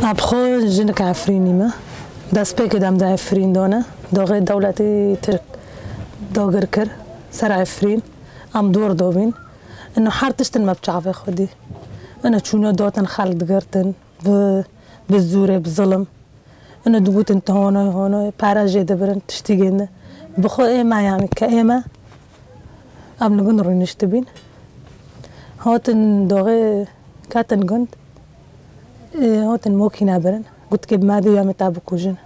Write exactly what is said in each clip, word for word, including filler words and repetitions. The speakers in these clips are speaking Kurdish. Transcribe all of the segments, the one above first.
Em xwe jinik Efrînî me. Destpêkê de em di Efrîn de ne. Doxê dewletî Tirk dagir kir ser Efrîn. Em dor dobîn. Ino her tiştin me bi çavê xwe dî. Ino çûne dotin xelk digirtin. Bi, bi zûrê, bi zilim. Ino digotin tu honoy, honoy, para jê dibirin, tiştî gêndi. Bi xwe ê me, yanî ke ê me, em li gund rûniştibîn. Hatin doxê ketin gund, ê, hatin mokîne birin. Gotikê bi me de ya me te bikujin.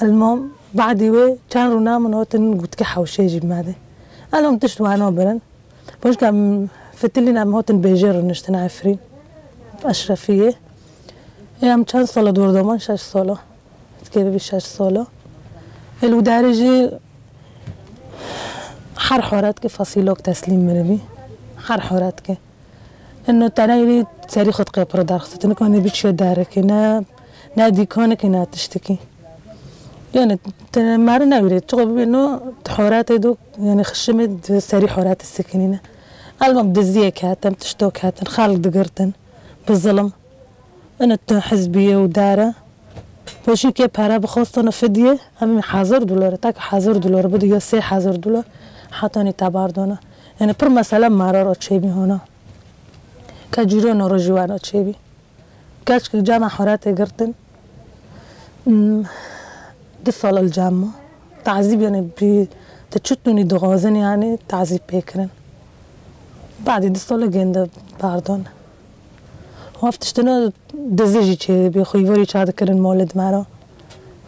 Elmam, badî wê çend rûna min hatin gotikê hewşê jî bi me de. Elmam tişt wano birin. Paşka em fitilîn em hatin bêjê rûniştin Efrîn. Eşrefiyê. Ê em çend sala dor doman? Şeş sala. Dikê bibî şeş sala. Ê li wî derê jî her horetkê fasîlok teslîm min bî. Her horetkê. Ino te neyîrî serî xwe diqê pir derxistin. Nikanî biçiye derekê, ne, ne dîkanekê, ne tiştekî. Yani, te meri newîrê, çiqo bibê no, di horatê do, yani, xişimê di serî horatê sekinîne. Elbet diziyê ketin, tişto ketin, xelk digirtin, bi zilim. Ino tu hizbiyê û dare. Poşîkê pere bixwestine fidye, em hazir dolar, tak hazir dolar bidi, ya sê hazir dolar, hetanî te bardona. Yani, pir mesele mara ro çêbî hona. Ka cîrano ro jî wano çêbî. Keçkî cama horatê girtin. Hmm, du sal li cam ma. Tazîb yani bi te çi tunî dixwazin yani tazîb pê kirin. Badî du sal gênde pardon. Heft tiştino dizî jî çêdibî, xuyvorî ça dikirin molid me re.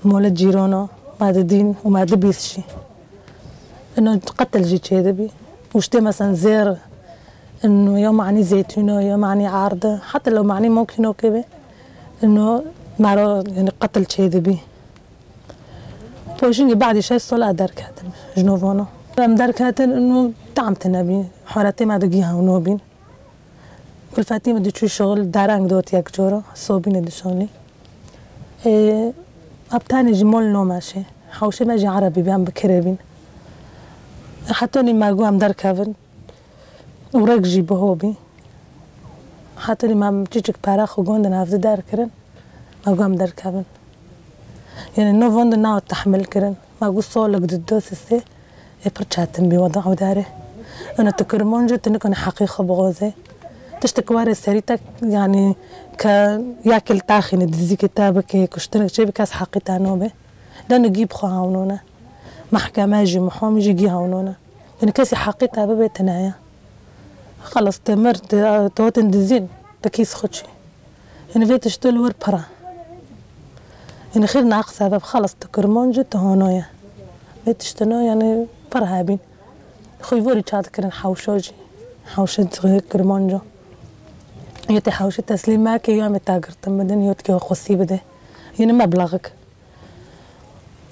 Molid cîrano, me didîn û me dibîst jî. Ino qetil jî çêdibî. Û ştê mesen zêr, ino ya manî zeytûno, ya manî ardi, heta lo manî mokînokê be, ino mero, yani qetil çêdibî. Poşîngî badî şeş sal a derketin ji novana. Em derketin, ino tam tine bî. Horetê me de gî hewno bîn. Kulfetî min diçû şixul, dereng dot yek cora, sobînê dişanî. Ê, ap tenê jî mol nomeşê. Hewşê me jî erebî bî, em bi kirê bîn. Hetanî me got em derkevin. Û rek jî biho bî. Hetanî me çiçik pere xwe gondin hevdi derkirin. Me got em derkevin. Yani, no van de na tehmil kirin. Ma gu solik di do sisê, ê pir çetin bî wada ew dare. Ina tu Kirmanc e, tu nikanî heqî xwe bixwazê. Tiştek were serî te, yani, ke ya kil taxîne, dizîkê te bike, kuştinek çê bike, ez heqî te nabe. De nigî bi xwe hawnone. Mehkeme jî, muhamî jî gî hawnone. Yani, kesî heqî te bibe, tine ye. Xelas, te mir, te, te hatin dizîn, te kîs xwe çî. Hinî vê tiştê li wir pir e. Hinî xêr naqis e, xelas tu Kirmanc î, tu hano ye. Vê tiştino, yani, pir hebîn. Xuyvorî ça dikirin hewşa jî. Hewşe Kirmanc o. Yo tê hewşe teslîm meke, yo em ê te girtin bidin, yo dikê xwesî bide. Yine meblaxik.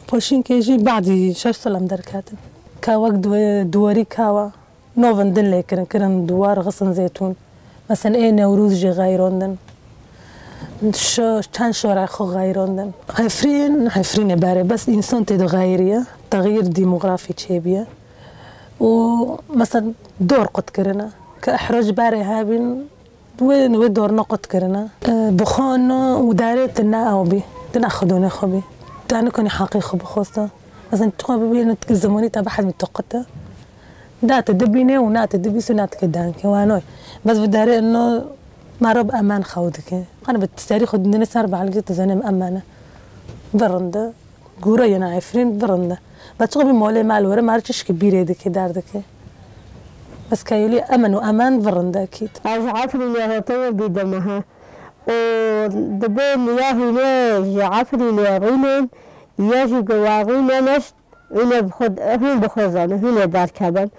Paşînkê jî badî şeş sal em derketin. Ka wek duwe-, duwarî kawa. Novin din lê kirin, kirin duwar, xisin zeytûn. Mesen ê Newrûz jî xeyrandin. Şo-, çend şore xwe xeyrandin. Efrîn, Efrînê berê, bes însan tê de xeyriye. Texyîr demografî çêbiye. Û mesen dor qut kirine. Ke ihrac berê hebîn, wê, wê dorna qut kirine. E, bixwano û derê tu ne ew bî. Tu ne xidonê xwe bî. Tu nikanî heqê xwe bixwesta. Mesen tu xwe bibîne, tu zimanî te behs bî tu qut e. Na te dibîne û na te dibîse û na te ke dengke wanoy. Bes bi derê ino mero bi emen xew dike. Qani bi serî xwe dindine ser belgê tu zanê em emen e. Virinde. Gûre yena Efrîn virinde. Bes çiqo bî molê me li were, mer çişkî bîrê dike, derdike. Bes keyolî emen û emen virinde ekîd. Ez Efrînê hoteye bî dime he. Û dibê niya hîne ji Efrînê rûnên, ya jî guwarî neneşt. Hûn ê bi xwe, hûn bi xwe zanin, hûn ê derkevin.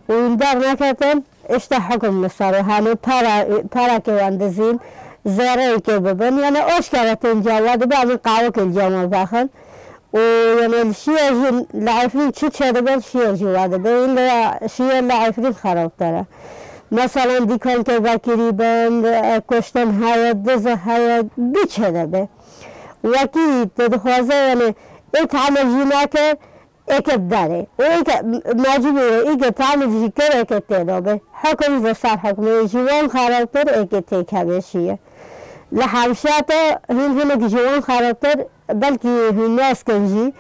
Û hûn derneketin, işte hukm li ser û hene para, parakê wan dizîn, zêreyekê bibin. Yani eşkere tên ciya we dibe, em ê qawikê li ciya me vexin. Û yani li şiye jî li Efrîn çi çêdibe, li şiye jî we dibe. Hûn li şiye li Efrîn xerabtir e. Mesela dîkankê vekirî bin, e, kuştin heye, diz heye, du çêdibe. Wekî tu dixwaze yani ê tamir jî neke, êke derê. Û êke mecbûr e, êke tamir jî kereke tê de be. Hukm ji ser hukmê jî wan xerabtir êke têkeve şiye. Li Hemşata hîn hinek ji wan xerabtir, belkî hûn naskin jî,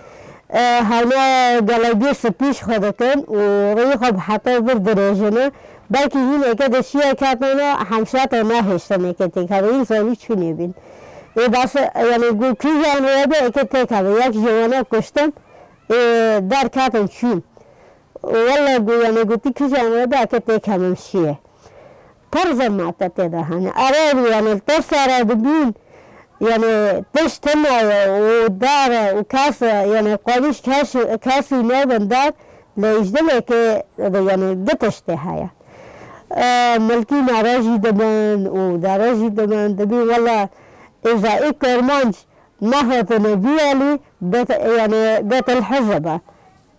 e, hewna gelebiyê spî ji xwe dikin û rêyê xwe bi heta vir dirêjine. Belkî hîn eke de şiye ketana Hemşata nehêştin eke têkeve, hîn zanî çûnê bîn. Ê bes, yanî, gu kîjan rêye be eke têkeve, yek ji wana kuştin, ê, derketin çûn. Wele gu, yanî, gotî kîjan rêye be eke têkevim şiye. Pir zehmet e tê de hene. Erê, yanî, li Tirsera dibîn, yanî, tişt tune ye û dar e û kes e, yanî, qolîş kes, kesî nebin dar, lê ji dilekê, yanî, du tiştê heye. E, milkî nere jî dibin û dere jî dibin, dibîn, wele, êza ê Kurmanc nehatine vî alî, bet-, yanî, betilhizib e.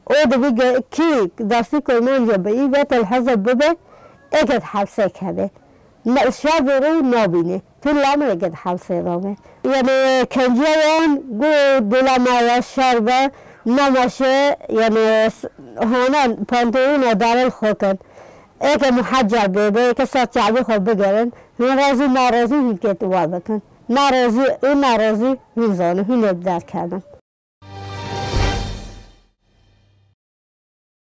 O dibî ge-, kî destî Kurmancê bi î betilhizib bibe, êkid hepsê keve. Ne, şer bi rû nabîne. Tu lame êkid hepsê rabe. Yanî, kenciya wan gu dula me ya şer be, nemeşe, yanî, s-, hane pantolona daril xwe kin. Êke muheceb bê, bê êke ser çavê xwe bigerin. Hûn razî, narazî hûn kê wa bikin. Narazî, ê narazî hûn zanin, hûn ê bi derkevin.